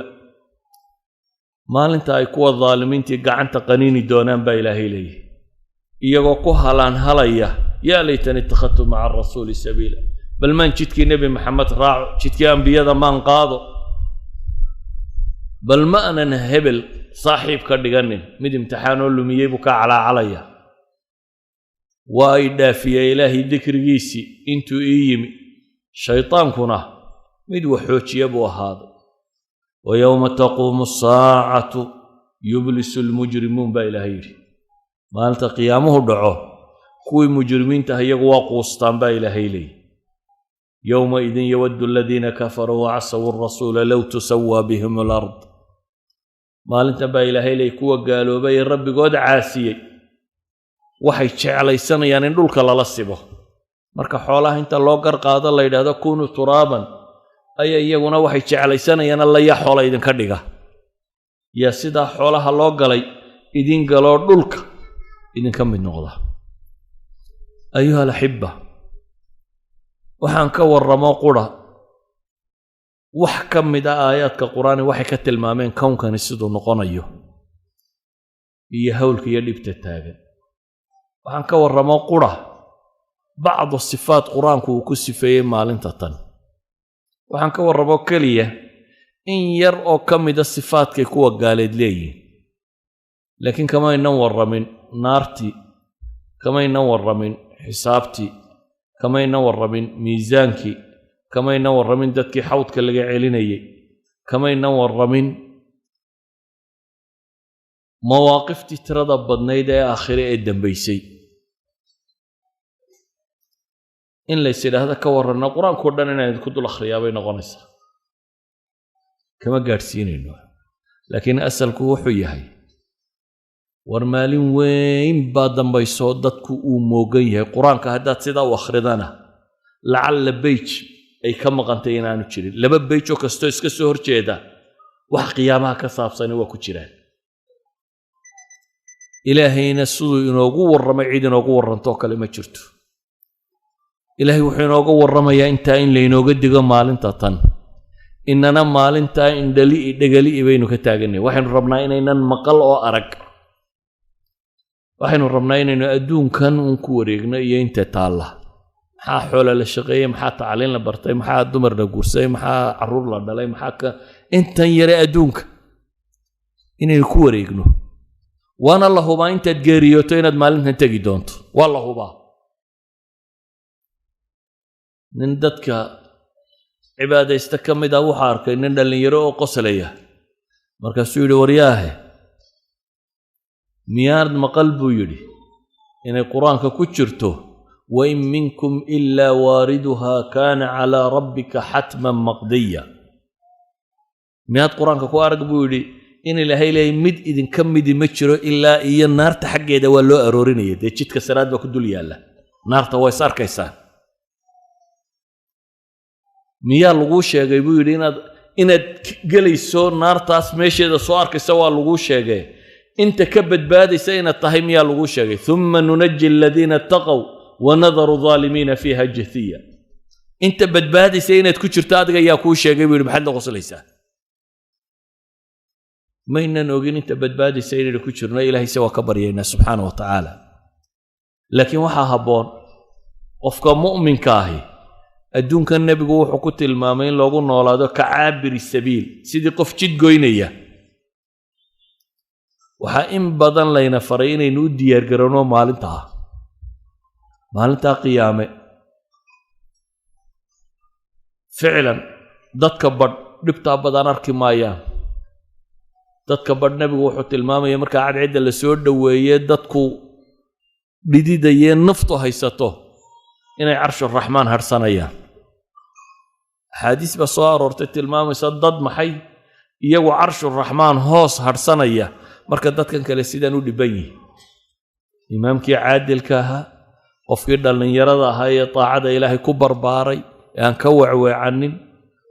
Maalinta ay kuwa daalimiintii gacanta qaniini doonaan baa Ilaahay leeyahy, iyagoo ku halaanhalaya yaa laytanii ittakhadtu maca alrasuuli sabiila, bal maan jidkii nebi Maxamed raaco, jidkii ambiyada maan qaado, bal ma aanan hebel saaxiib ka dhiganin, mid imtixaanoo lumiyey buu ka calaacalaya. Waa ay dhaafiyey Ilaahay dikrigiisii intuu ii yimi, shaytaankuna mid waxoojiya buu ahaaday. Wa yowma taquumu asaacatu yublisu almujrimuun baa Ilaahay yidhi. Maalinta qiyaamuhu dhaco kuwii mujrimiinta ah iyagu waa quustaan baa Ilaahay leeyihi. Yowmaidin yawaddu aladiina kafaruu wacasaw alrasuula low tusawaa bihim alard. Maalintan baa Ilaahay leeyay kuwa gaaloobay ee rabbigood caasiyey waxay jeclaysanayaan in dhulka lala sibo. Marka xoolaha inta loo gar qaado la yidhaahdo kunuu turaaban, ayaa iyaguna waxay jeclaysanayaan alla yaa xoola idinka dhiga, yaa sidaa xoolaha loo galay idin galoo dhulka idinka mid noqda. Ayuha alaxiba, waxaan ka warramo qura wax ka mid a aayaadka qur-aani waxay ka tilmaameen kownkani siduu noqonayo iyo hawlka iyo dhibta taagan. Waxaan ka warramo qura bacdu sifaat qur-aanku uu ku sifeeyey maalinta tan. Waxaan ka warramo keliya in yar oo ka mida sifaadkay kuwa gaaleed leeyihiin, laakiin kamaynan warramin naartii, kamaynan warramin xisaabtii, kamaynan warramin miisaankii, kamaynan warramin dadkii xawdka laga celinayey, kamaynan warramin mawaaqiftii tirada badnayd ee aakhire ee dambaysay. In lays yidhaahdo ka warranna qur-aankao dhan inaan idinku dul akhriyaa bay noqonaysaa, kama gaadhsiinayno. Laakiin asalku wuxuu yahay war maalin weyn baa dambaysoo dadku uu moogan yahay. Qur-aanka haddaad sidaa u akhridana lacalla beyj ay ka maqantay inaanu jirin, laba beyj oo kastoo iska soo horjeeda wax qiyaamaha ka saabsani waa ku jiraan. Ilaahayna siduu inoogu warramay cid inoogu warrantoo kale ma jirto. Ilaahay wuxuu inooga warramayaa intaa in laynooga digo maalinta tan, inana maalintaa indhali'i dhegali'i baynu ka taaganay. Waxaynu rabnaa inaynan maqal oo arag, waxaynu rabnaa inaynu adduunkan uun ku wareegno iyo inta taalla. Maxaa xoola la shaqeeyey, maxaa tacliin la bartay, maxaa dumar la guursaday, maxaa carruur la dhalay, maxaa ka intan yare adduunka inaynu ku wareegno. Waana la hubaa intaad geeriyooto inaad maalintan tegi doonto, waa la hubaa. Nin dadka cibaadaysta ka mid ah wuxuu arkay nin dhallinyaro oo qoslaya, markaasuu yidhi waryaahe, miyaanad maqal buu yidhi inay qur-aanka ku jirto wain minkum ilaa waariduhaa kaana calaa rabbika xatman maqdiya. Miyaad qur-aanka ku arag buu yidhi in Ilaahay leeyay mid idinka midi ma jiro ilaa iyo naarta xaggeeda waa loo aroorinaya, dee jidka siraad baa ku dul yaalla, naarta waa is arkaysaan. Miyaa laguu sheegay buu yidhi inaad gelayso naartaas meesheeda soo arkaysa? Waa laguu sheegay. Inta ka badbaadaysa inaad tahay miyaa laguu sheegay? Uma nunaji aladiina ittaqow wanadaru dhaalimiina fiiha jithiya. Inta badbaadaysa inaad ku jirto adiga yaa kuu sheegay buu yidhi, maxaad la qoslaysaa? Maynan ogin inta badbaadaysa inaynu ku jirno, Ilahayse waa ka baryaynaa subxaana wa tacaala. Laakiin waxaa habboon qofka mu'minka ahi adduunkan nebigu wuxuu ku tilmaamay in loogu noolaado ka caabiri sabiil, sidii qof jid goynaya. Waxaa in badan layna faray inaynu u diyaargarowno maalintaa, maalintaa qiyaame. Ficlan dadka badh dhibtaa badan arki maayaan. Dadka badh nebigu wuxuu tilmaamaya markaa cadcidda la soo dhoweeye dadku dhididayee naftu haysato inay carshuraxmaan hadhsanayaan. Axaadiis baa soo aroortay tilmaamaysa dad maxay iyagu carshuraxmaan hoos hadhsanaya marka dadkan kale sidaan u dhibban yihin. Imaamkii caadilka ahaa, qofkii dhallinyarada ahaa ee taacada Ilaahay ku barbaaray ee aan ka wecweecanin,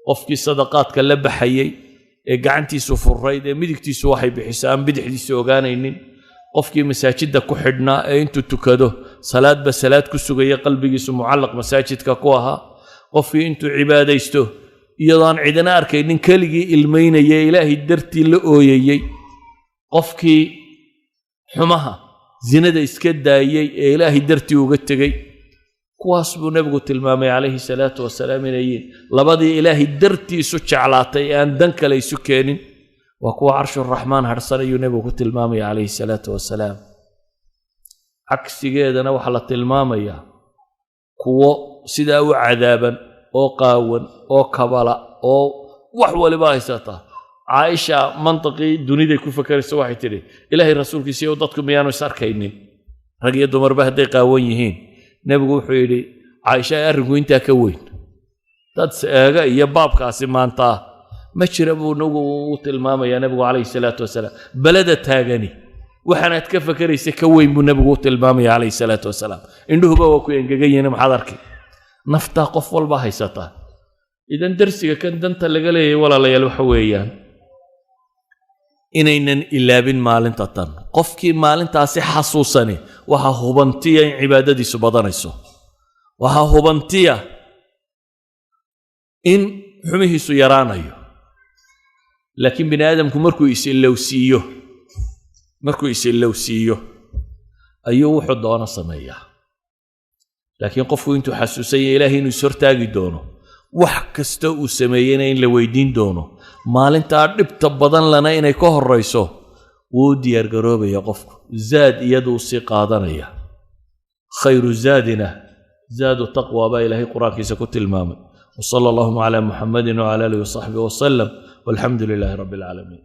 qofkii sadaqaadka la baxayey ee gacantiisu furayd ee midigtiisu waxay bixiso aan bidixdiisu ogaanaynin, qofkii masaajidda ku xidhnaa ee intuu tukado salaadba salaad ku sugaya qalbigiisu mucallaq masaajidka ku ahaa, qofkii intuu cibaadaysto iyadoo aan cidina arkaynin keligii ilmaynaya Ilaahay dartii la ooyayey, qofkii xumaha zinada iska daayey ee Ilaahay dartii uga tegey, kuwaas buu nebigu tilmaamay calayhi salaatu wasalaam inayiin labadii Ilaahay dartii isu jeclaatay ee aan dan kale isu keenin waa kuwa carshuraxmaan hadhsanayuu nebigu ku tilmaamaya calayhi salaatu wasalaam. Cagsigeedana waxaa la tilmaamayaa kuwo sidaa u cadaaban oo qaawan oo kabala oo wax waliba haysata. Caaisha mantiqii duniday ku fakaraysa waxay tidhi Ilaahay rasuulkiisiiyo dadku miyaanu is arkaynin rag iyo dumarba hadday qaawan yihiin? Nebigu wuxuu yidhi Caaisha arrinku intaa ka weyn, dad eega iyo baabkaasi maantaa ma jira buu nagu u tilmaamayaa nebigu calayhi salaatu wasalaam. Beleda taagani waxaanaad ka fakaraysa ka weyn buu nebigu u tilmaamaya calayhi salaatu wasalaam. Indhuhuba waa ku engegan yihiin, maxaad arkay? Naftaa qof walba haysataa. Idan darsiga kan danta laga leeyahay walaalayaal waxa weeyaan inaynan ilaabin maalinta tan. Qofkii maalintaasi xasuusani waxaa hubantiya in cibaadadiisu badanayso, waxaa hubantiya in xumihiisu yaraanayo. Laakiin bini aadamku markuu is-ilowsiiyo ayuu wuxuu doono sameeyaa. Laakiin qofku intuu xasuusan yahay Ilaahay inuu is-hortaagi doono, wax kasta uu sameeyeyna in la weydiin doono, maalintaa dhibta badan lana inay ka horrayso, wuu u diyaargaroobaya qofku. Zaad iyaduu sii qaadanaya. Khayru zaadina zaadu taqwa baa Ilaahay qur-aankiisa ku tilmaamay. Wasala allahuma calaa Muxamadin wacala aalihi wasaxbihi wasalam, walxamdu lilaahi rabbi alcaalamiin.